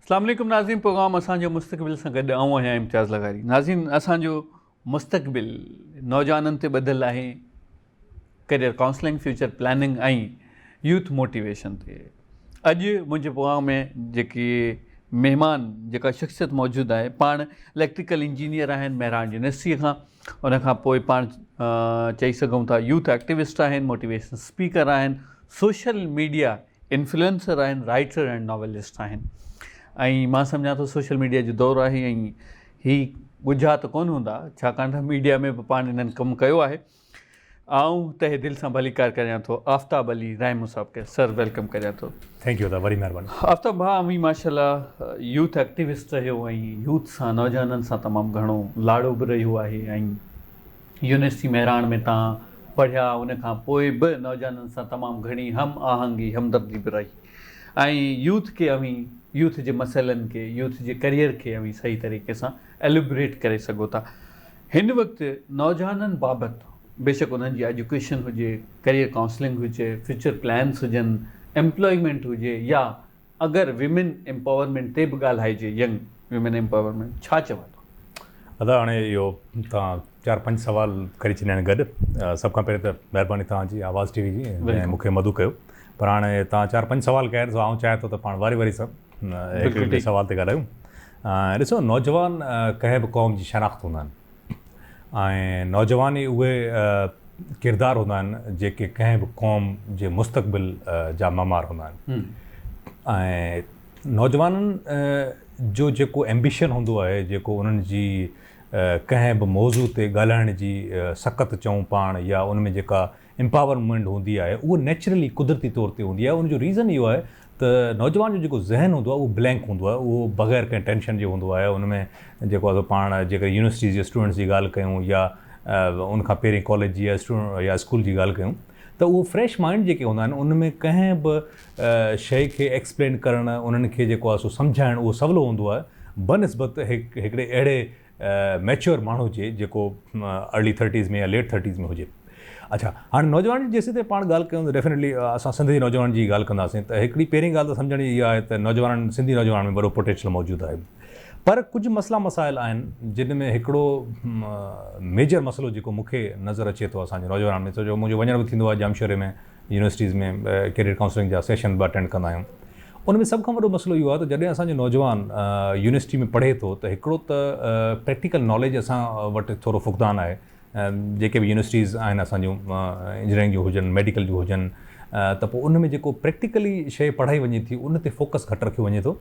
اسلام عليڪم ناظرين پروگرام اسان جو مستقبل سان گڏ آئون آهيان امتياز لغاري ناظرين اسان جو مستقبل نوجوانن تي ٻڌل آهي career counselling future planning ۽ youth motivation تي اڄ منهنجي پروگرام ۾ جيڪي مهمان جيڪا شخصيت موجود آهي پاڻ اليڪٽريڪل انجنيئر آهن مهراڻ يونيورسٽي کان ان کان پوء پاڻ چئي سگهون ٿا يوٿ ايڪٽيوسٽ آهن موٽيويشن اسپيڪر آهن سوشل ميڊيا انفلوئنسر آهن رائٽر ۽ ناولسٽ آهن ۽ مان سمجهان ٿو سوشل ميڊيا جو دور آهي ۽ هي ڳجها ته ڪونه هوندا ڇاڪاڻ ته ميڊيا ۾ به پاڻ انهن ڪم ڪيو آهي آئون تهه دل سان ڀليڪار ڪريان ٿو آفتاب علي رائمو صاحب کي سر welcome ڪريان ٿو. Thank you ادا وڏي مهرباني. آفتاب ڀاء اوهين ماشاءالله يوٿ ايڪٽيوسٽ رهيو ۽ يوٿ سان نوجوانن سان تمام گهڻو لاڙو به رهيو آهي ۽ يونيورسٽي مهراڻ ۾ تان پڙهيا ان کان پوء به نوجوانن سان تمام گهڻي هم آهنگي همدردي به رهي ۽ يوٿ کي اوهين يوٿ جي مسئلن کي يوٿ جي ڪريئر کي اوهين صحيح طريقي سان ايلوبريٽ ڪري سگهو ٿا هن وقت نوجوانن بابت بيشڪ انهن جي ايجوڪيشن هجي ڪريئر ڪائونسلنگ هجي فيوچر پلانس هجن ايمپلائمينٽ هجي يا اگر ويمن ايمپاورمينٽ تي به ڳالهائجي ينگ ويمن ايمپاورمينٽ ڇا چوندو؟ ادا هاڻي اهو توهان چار پنج سوال ڪري ڇڏيا آهن گڏ سڀ کان پهرين ته مهرباني توهان جي آواز ٽي وي جي جنهن مون کي مدعو ڪيو پر هاڻي توهان چار پنج سوال ڪيا آهن سو آئون چاهيان ٿو ته پاڻ واري واري سان هڪ هڪ سوال تي ڳالهايون ڏسو نوجوان ڪنهن به قوم جي شناخت هوندا آهن ۽ نوجوان ئي اهي ڪردار هوندا آهن جيڪي ڪنهن به قوم جي مستقبل جا معمار هوندا آهن ۽ نوجوانن جو جيڪو ايمبيشن هوندو آهي جيڪو انهن جي ڪنهن به موضوع تي ڳالهائڻ جي سڪت چئون پاڻ يا ان ۾ جيڪا امپاورمينٽ هوندي آهي اهو نيچرلي قدرتي طور تي هوندي آهي ان جو ريزن اهو آهي ته نوجوان جو جيڪو ذهن هوندو آهي اهو بلينڪ هوندو آهي اهو بغير ڪنهن ٽينشن جي هوندو آهي ان ۾ جيڪو آهي سو پاڻ جيڪڏهن يونيورسٽيز جي اسٽوڊنٽس جي ڳالهه ڪيون يا ان کان پهرين ڪاليج جي يا اسڪول جي ڳالهه ڪيون ته اهو فريش مائنڊ جيڪي هوندا آهن ان ۾ ڪنهن به شيء کي ايڪسپلين ڪرڻ انهن کي جيڪو آهي سو سمجهائڻ اهو سولو هوندو آهي بنسبت هڪ هڪڙي اهڙي ميچوئر ماڻهو جي جيڪو ارلي ٿرٽيز ۾ يا ليٽ ٿرٽيز ۾ هجي. اڇا هاڻي نوجوانن جي جيسين تائين پاڻ ڳالهه ڪيون ته ڊيفينيٽلي اسان سنڌ جي نوجوانن جي ڳالهه ڪنداسين ته هڪڙي پهرين ڳالهه ته سمجهڻ جي اها آهي ته نوجوانن سنڌي نوجوانن ۾ وڏو پوٽينشل موجود آهي پر ڪجهه مسئلا مسائل آهن جن ۾ هڪڙو ميجر مسئلو جيڪو مون کي نظر اچي ٿو اسان جي نوجوانن ۾ ڇو جو منهنجو وڃڻ به ٿيندو آهي ڄامشوري ۾ يونيورسٽيز ۾ ڪيريئر ڪائونسلنگ جا سيشن به اٽينڊ ڪندا آهيون ان ۾ سڀ کان وڏو مسئلو اهو آهي ته جڏهن اسان جو نوجوان يونيورسٽي ۾ پڙهي ٿو ته هڪڙو ته پريڪٽيڪل ناليج اسان وٽ ٿورو فقدان آهي جيڪي به يونيورسٽيز آهن اسان جون انجنيئرنگ جون هجن ميڊيڪل جون هجن ته پوء ان ۾ جيڪو پريڪٽيڪلي شيء پڙهائي وڃي ٿي ان تي فوڪس گهٽ رکيو وڃي ٿو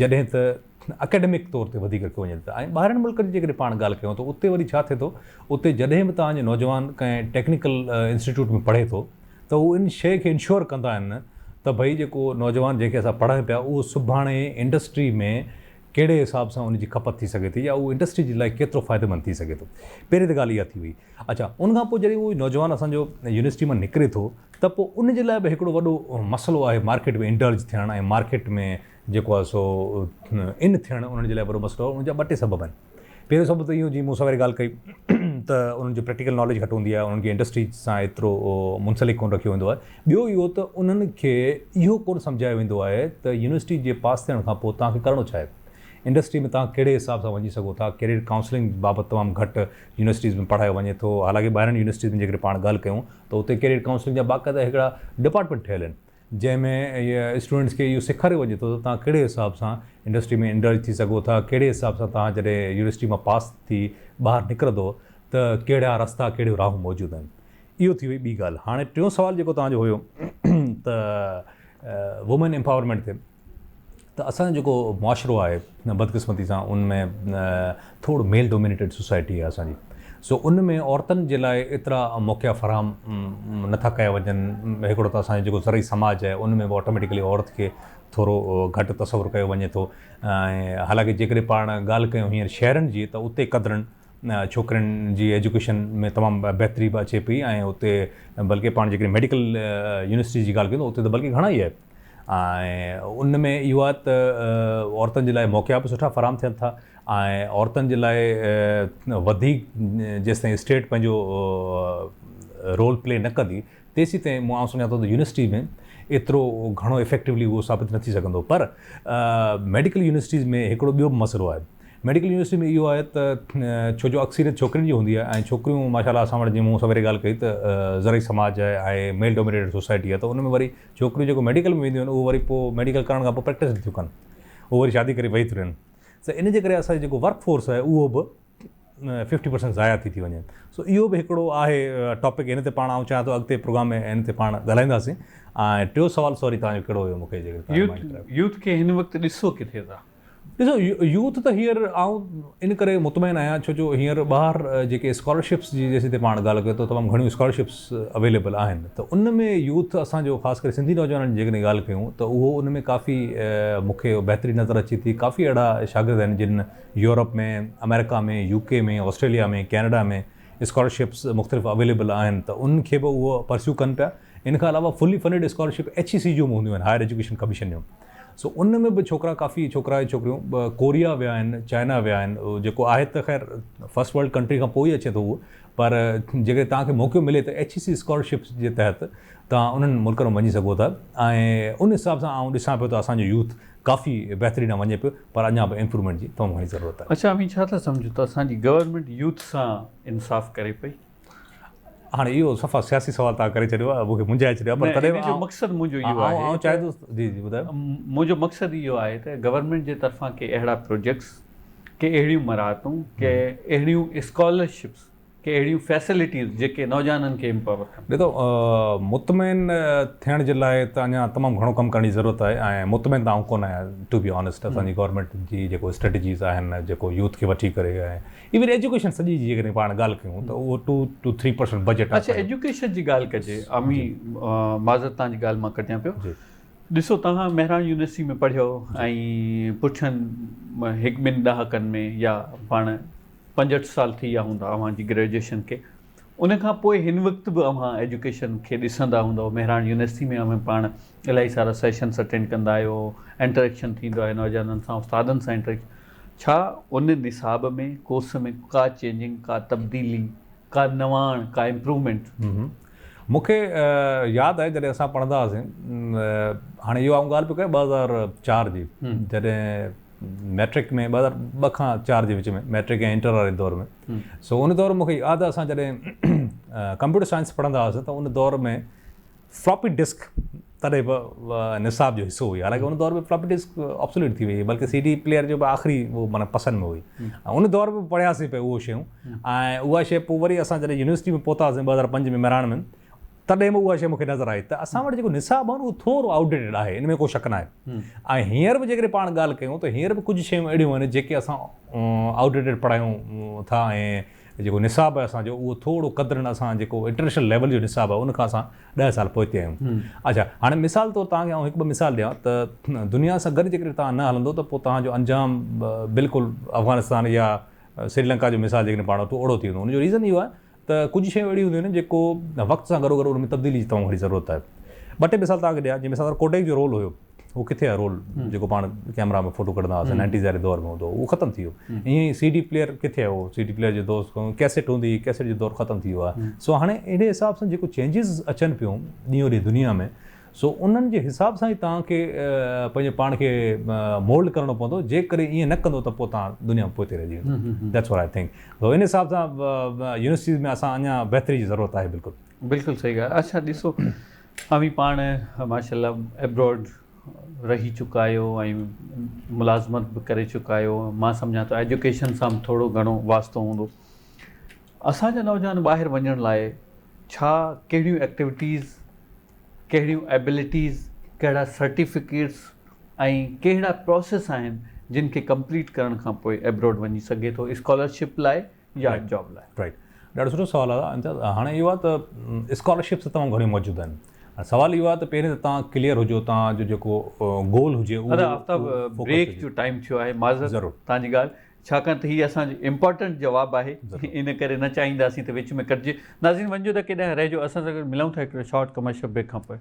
جڏهن ته اڪيڊمڪ طور تي وڌيڪ رکيو وڃي ٿو ۽ ٻاهرين ملڪن جي جيڪڏهن پاڻ ڳالهه ڪيون ته اتي وري ڇا ٿئي ٿو اتي جڏهن به توهان جو نوجوان ڪنهن ٽيڪنيڪل انسٽيٽيوٽ ۾ پڙهي ٿو ته هو ان شيء کي انشور ڪندا آهن ته ڀئي جيڪو نوجوان جنهن کي اسان پڙهايون پيا اهو سڀاڻي انڊسٽري ۾ ڪهڙي حساب سان ان جي کپت ٿي سگهي ٿي يا اهو انڊسٽري جي لاء ڪيترو فائديمند ٿي سگهي ٿو پهرين ته ڳالهه اها ٿي وئي اڇا ان کان پوء جڏهن اهو نوجوان اسان جو يونيورسٽي مان نڪري ٿو ته پوء ان جي لاء به هڪڙو وڏو مسئلو آهي مارڪيٽ ۾ انڊلج ٿيڻ ۽ مارڪيٽ ۾ جيڪو آهي سو ان ٿيڻ انهن جي لاء وڏو مسئلو آهي ان جا ٻه ٽي سبب آهن پهريون سبب ته اهو جيئن مون سان واري ڳالهه ڪئي ته انهن جو پريڪٽيڪل ناليج گهٽ هوندي آهي انهن کي انڊسٽري سان ايترو منسلڪ ڪونه رکيو ويندو آهي ٻيو اهو ته انهن کي اهو ڪونه سمجهايو ويندو آهي ته يونيورسٽي جي پاس ٿيڻ کان پوء توهان کي ڪرڻو ڇا آهي انڊسٽري ۾ توهان ڪهڙي حساب سان وڃي سگهو ٿا ڪيريئر ڪائونسلنگ بابت تمام گهٽ يونيورسٽيز ۾ پڙهايو وڃي ٿو حالانڪه ٻاهرين يونيورسٽيز ۾ جيڪڏهن پاڻ ڳالهه ڪيون ته اتي ڪيريئر ڪائونسلنگ جا باقاعده هڪڙا ڊپارٽمينٽ ٺهيل آهن جنهن ۾ اسٽوڊنٽس کي اهو سيکاريو وڃي ٿو ته توهان ڪهڙي حساب سان انڊسٽري ۾ انڊلج ٿي سگهو ٿا، ڪهڙي حساب سان توهان جڏهن يونيورسٽي مان پاس ٿي ٻاهر نڪرندو ته ڪهڙا رستا ڪهڙيون راهون موجود آهن. اهو ٿي وئي ٻي ڳالهه. هاڻي ٽيون سوال جيڪو توهان جو هيو ته وومين امپاورمينٽ تي ته اسان جو جيڪو معاشرو آهي بدقسمتي سان ان ۾ ٿورو ميل ڊومينيٽيڊ سوسائٽي آهي اسان جي سو ان ۾ عورتن جي لاء ايترا موقعا فراهم نٿا ڪيا وڃن هڪڙو ته اسان جو جيڪو زرعي سماج آهي ان ۾ به آٽوميٽيڪلي عورت کي ٿورو گهٽ تصور ڪيو وڃي ٿو ۽ حالانڪه جيڪڏهن پاڻ ڳالهه ڪيون هينئر شهرن جي ته اتي قدرن ڇوڪرين جي ايجوڪيشن ۾ تمام بهتري به اچي پئي ۽ اتي بلڪه پاڻ جيڪڏهن ميڊيڪل يونيورسٽي جي ڳالهه ڪيون ته اتي ته بلڪه گهڻا ئي آهي ۽ ان ۾ اهو آهي ته عورتن جي لاء موقعا به سٺا فراهم ٿين ٿا ۽ عورتن جي لاء وڌيڪ جيستائين اسٽيٽ پنهنجو رول پلي نه ڪندي تيسين تائين مون آئون سمجهان ٿو ته يونيورسٽي ۾ ايترو گهڻو افيڪٽولي اهو ثابت نه ٿي سگهندو پر ميڊيڪل يونيورسٽيز ۾ هڪڙو ٻيو به مسئلو آهي ميڊيڪل يونيورسٽي ۾ اهو آهي ته ڇو جو اڪثريت ڇوڪرين جي هوندي آهي ۽ ڇوڪريون ماشاء الله اسان وٽ جيئن مون سويري ڳالهه ڪئي ته زرعي سماج آهي ۽ ميل ڊومينيٽيڊ سوسائٽي آهي ته ان ۾ وري ڇوڪريون جيڪو ميڊيڪل ۾ وينديون آهن اهو وري پوء ميڊيڪل ڪرڻ کان پوء پريڪٽس نٿيون ڪن اهو وري شادي ڪري ويهي ٿيون رهن ته ان جي ڪري اسان جي جيڪو ورڪ فورس آهي اهو به ففٽي پرسنٽ ضايع ٿي ٿي وڃي سو اهو به هڪڙو آهي ٽاپڪ ان تي پاڻ آئون چاهيان ٿو اڳتي پروگرام ۾ ان تي پاڻ ڳالهائينداسين ۽ ٽيو سوال سوري توهان جو ڪهڙو هيو مون کي جيڪڏهن يوٿ کي هن وقت ڏسو ڪٿي ٿا؟ ڏسو يوٿ ته هينئر آئون ان ڪري مطمئن آهيان ڇو جو هينئر ٻاهر جيڪي اسڪالرشپس جي جيسين تي پاڻ ڳالهه ڪيو ته تمام گهڻيون اسڪالرشپس اويليبل آهن ته ان ۾ يوٿ اسان جو خاص ڪري سنڌي نوجوانن جي جيڪڏهن ڳالهه ڪيون ته اهو ان ۾ ڪافي مون کي بهتري نظر اچي ٿي ڪافي اهڙا شاگرد آهن جن يورپ ۾، آمريڪا ۾، يو ڪي ۾، آسٽريليا ۾، ڪينيڊا ۾ اسڪالرشپس مختلف اويليبل آهن ته انهن کي به اهو پرسيو ڪن پيا ان کان علاوه fully funded scholarship H E C جون به هونديون آهن هائر ايجوڪيشن ڪميشن جون سو ان ۾ به ڇوڪرا ڪافي ڇوڪرا ۽ ڇوڪريون ڪوريا ويا آهن چائنا ويا آهن جيڪو آهي ته خير فرسٽ ورلڊ ڪنٽري کان پوء ئي اچي ٿو اهو پر جيڪڏهن توهان کي موقعو ملي ته ايڇ اي سي اسڪالرشپس جي تحت توهان انهن ملڪن ۾ وڃي سگهو ٿا ۽ ان حساب سان آئون ڏسان پيو ته اسان جو يوٿ ڪافي بهتري ڏانهن وڃي پيو پر اڃا به امپروومينٽ جي تمام گهڻي ضرورت آهي. اڇا اوهين ڇا ٿا سمجهو ته اسان جي گورنمينٽ يوٿ سان انصاف ڪري پئي؟ هاڻي اهو صفا سياسي سوال توهان ڪري ڇڏيو آهي مون کي منجهائي ڇڏيو آهي پر تڏهن به ان جو مقصد منهنجو اهو آهي آئون چاهيان ٿو جي جي ٻڌايو. منهنجو مقصد اهو آهي ته گورنمينٽ جي طرفان ڪي اهڙا پروجيڪٽس ڪي اهڙيون مراعتون ڪي اهڙيون اسڪالرشپس ڪي اهڙيون فيسلٽيز جيڪي نوجوانن کي امپاور ڪن. ڏسو مطمئن ٿيڻ جي لاء ته اڃا تمام گهڻو ڪم ڪرڻ جي ضرورت آهي ۽ مطمئن ته آئون ڪونه آهيان ٽو بي آنيسٽ اسان جي گورنمينٽ جي جيڪو اسٽريٽجيز آهن جيڪو يوٿ کي وٺي ڪري ۽ ايون ايجوڪيشن سڄي جي جيڪڏهن پاڻ ڳالهه ڪيون ته اهو two two three percent budget اڇا ايجوڪيشن جي ڳالهه ڪجي اوهين معذرت توهان جي ڳالهه مان ڪٽيان پيو ڏسو توهان مهراڻ يونيورسٽي ۾ پڙهيو ۽ پٺين هڪ ٻن ڏهاڪن ۾ يا پاڻ 65 سال ٿي ويا هوندا اوهان جي گريجوئيشن کي ان کان پوء هن وقت به اوهان ايجوڪيشن کي ڏسندا هوندؤ مهراڻ يونيورسٽي ۾ اوهين پاڻ الاهي سارا سيشنس اٽينڊ ڪندا آهيو انٽريڪشن ٿيندو آهي نوجوانن سان استادن سان انٽريڪشن ڇا ان نصاب ۾ ڪورس ۾ ڪا چينجنگ ڪا تبديلي ڪا نواڻ ڪا امپروومينٽ. مون کي ياد آهي جڏهن اسان پڙهندا هئاسين هاڻي اهو آئون ڳالهه پيو ڪيان 2004 جي جڏهن ميٽرڪ ۾ 2002 کان 4 جي وچ ۾ ميٽرڪ ۽ انٽر واري دور ۾ سو ان دور مون کي ياد آهي اسان جڏهن ڪمپيوٽر سائنس پڙهندا هئاسين ته ان دور ۾ فلاپي ڊسڪ تڏهن به نصاب جو حصو هئي حالانڪه ان دور ۾ فلاپي ڊسڪ آبسوليٽ ٿي وئي بلڪه سي ڊي پليئر جو به آخري اهو معنيٰ پسند ۾ هئي ۽ ان دور ۾ پڙهياسين پئي اهو شيون ۽ اها شيء پوء وري اسان جڏهن يونيورسٽي ۾ پهتاسين 2005 ۾ مهراڻ ۾ تڏهن به اها شيء مون کي نظر آئي ته اسان وٽ جيڪو نصاب آهي نه اهو ٿورو آئوٽ ڊيٽيڊ آهي ان ۾ ڪو شڪ ناهي ۽ هينئر به جيڪڏهن پاڻ ڳالهه ڪيون ته هينئر به ڪجهه شيون اهڙيون آهن جيڪي اسان آئوٽ ڊيٽيڊ پڙهايون ٿا ۽ جيڪو نصاب آهي اسان جو اهو ٿورو قدرن اسان جيڪو انٽرنيشنل ليول جو نصاب آهي ان کان اسان 10 سال پوئتي آهيون. اڇا هاڻي مثال طور توهان کي آئون هڪ ٻه مثال ڏيان ته دنيا سان گڏ جيڪڏهن توهان نه هلندو ته پوء توهان جو انجام بلڪل افغانستان يا سريلنڪا جو مثال جيڪڏهن پاڻ وٺون اوڙو ٿي ويندو ان جو ريزن اهو آهي ته ڪجهه شيون اهڙيون هونديون آهن جيڪو وقت سان گڏو گڏ ان ۾ تبديلي جي تمام گهڻي ضرورت آهي. ٻه ٽي مثال توهان کي ڏيان جيئن مثال طور ڪوڊيڪ جو رول هيو اهو ڪٿي آهي رول جيڪو پاڻ ڪيمرا ۾ فوٽو ڪڍندا هئاسين نائنٽيز واري دور ۾ هوندو هو اهو ختم ٿي ويو ائين ئي سي ڊي پليئر ڪٿي آهي اهو سي ڊي پليئر جو دور ڪيسيٽ هوندي هئي ڪيسيٽ جو دور ختم ٿي ويو آهي سو هاڻي اهڙي حساب سان جيڪو چينجز اچن پيون ڏينهون ڏينهن دنيا ۾ سو انهن جي حساب سان ئي توهان کي پنهنجي پاڻ کي مولڊ ڪرڻو پوندو جيڪڏهن ائين نه ڪندو ته پوء توهان دنيا ۾ پوئتي رهجي ويندو that's what I think سو ان حساب سان يونيورسٽيز ۾ اسان اڃا بهتري جي ضرورت آهي بلڪل. بلڪل صحيح ڳالهه اڇا ڏسو اوهين پاڻ ماشاءالله ابراڊ رهي چڪا آهيو ۽ ملازمت به ڪري چڪا آهيو مان سمجهان ٿو ايجوڪيشن سان به ٿورو گهڻو واسطو هوندو اسان جا نوجوان ٻاهر وڃڻ لاء ڇا ڪهڙيون ايڪٽيوٽيز ڪهڙيون ايبلٽيز، ڪهڙا سرٽيفڪيٽس ۽ ڪهڙا پروسيس آهن جن کي ڪمپليٽ ڪرڻ کان پوء ابراڊ وڃي سگهي ٿو اسڪالرشپ لاء يا جاب لاء. رائٽ ڏاڍو سٺو سوال آهي امتياز هاڻي اهو آهي ته اسڪالرشپس ته تمام گهڻيون موجود آهن هاڻي سوال اهو آهي ته پهرين ته توهان ڪليئر هجو توهان جو جيڪو گول هجي اهو ادا آفتاب بريڪ جو ٽائيم ٿيو آهي معذرت توهان جي ڳالهه ڇاڪاڻ ته هي اسان جو امپارٽنٽ جواب آهي ان ڪري نه چاهينداسين ته وچ ۾ ڪٽجي. ناظرين وڃجو ته ڪيڏانهن رهجو اسان سان گڏ ملون ٿا هڪڙي شارٽ ڪمرشل بريڪ کان پوء.